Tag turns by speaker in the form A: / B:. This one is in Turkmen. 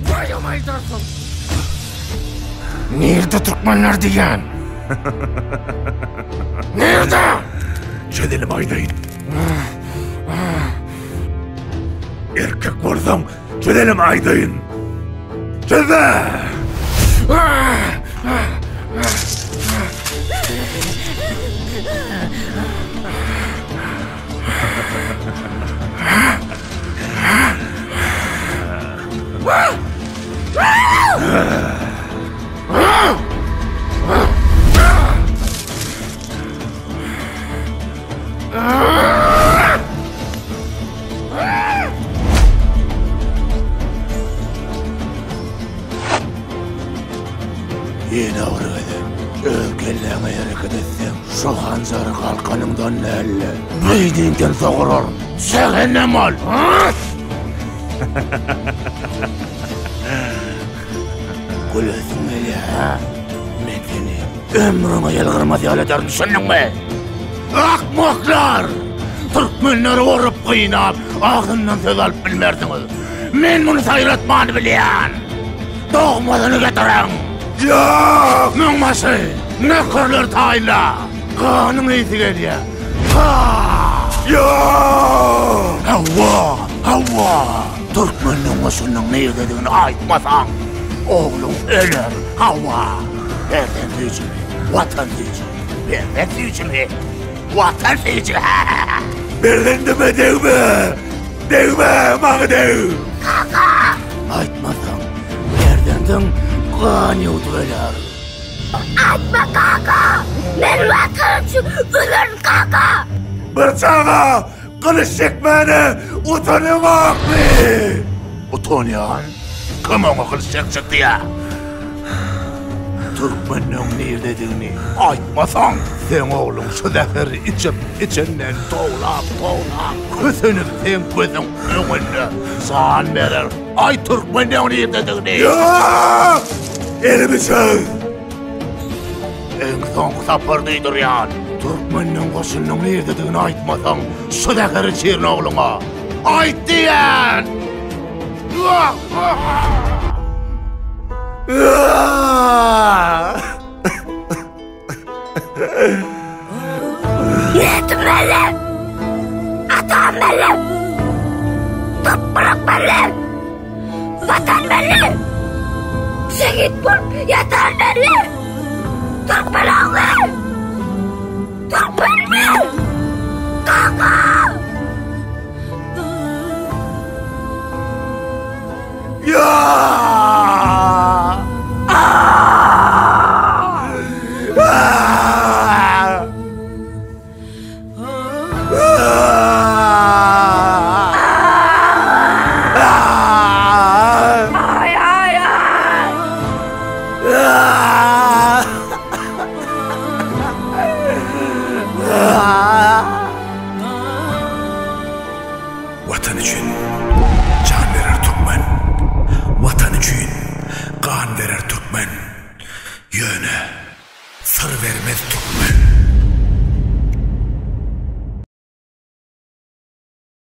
A: Baýam aýdarsyň. Nirde türkmenler diýýän? Nirde?
B: Çözelim aýdaýyn. Erkek bolsaň, çözelim aýdaýyn. Çöze!
C: Ýene bir gezek öz kelläňe hereket etseň, şu hanjary galkanyňdan däl-de, beýniňden soguraryn. Jähennem ol! Gülesiň gelýär, hä? Men seni ömrüňe ýylgyrmaz ýaly ederin, düşündiňmi? Akmaklar! Türkmenleri urup gynap, agzyndan söz alyp bilmersiňiz. Men muny saýratmany bilýän. Dogmasyny getiriň!
B: Ýok!
C: Müňbaşy, nökerleri taýynla! Ganyň ysy gelýär. Gan!
B: Ýok!
C: Hawa, hawa! Türkmeniň goşunynyň nirededigini aýtmasaň, ogluň öler. Hawa! Perzent süýjümi? Watan süýji. Perzent süýjümi? Watan süýji.
B: Perzendime degme! Degme, maňa deg!
C: Kaka! Aýtmasaň, perzendiň gan ýuwdup öler.
D: Aýtma kaka! Men watan üçin ölerin kaka!
B: Bir çaga gylyç çekmäne utanyňokmy?
C: Utanýan? Kim oňa gylyç çekjek diýýär? Türkmeniň nirdedigini aýtmasaň, seň ogluň şu zäheri içip, içinden towlap, towlap, kösenip seň gözüň öňünde jan berer. Aýt türkmeniň nirdedigini!
B: Ýok! Elimi çöz!
C: Iň soňky sapar duýdurýan, türkmeniň goşunynyň nirdedigini aýtmasaň, şu zäheri içirin ogluňa. Aýt diýýän!
D: Ýetim belli! Atam belli! Toprak belli! Watan belli! Şehit bolup ýatan belli!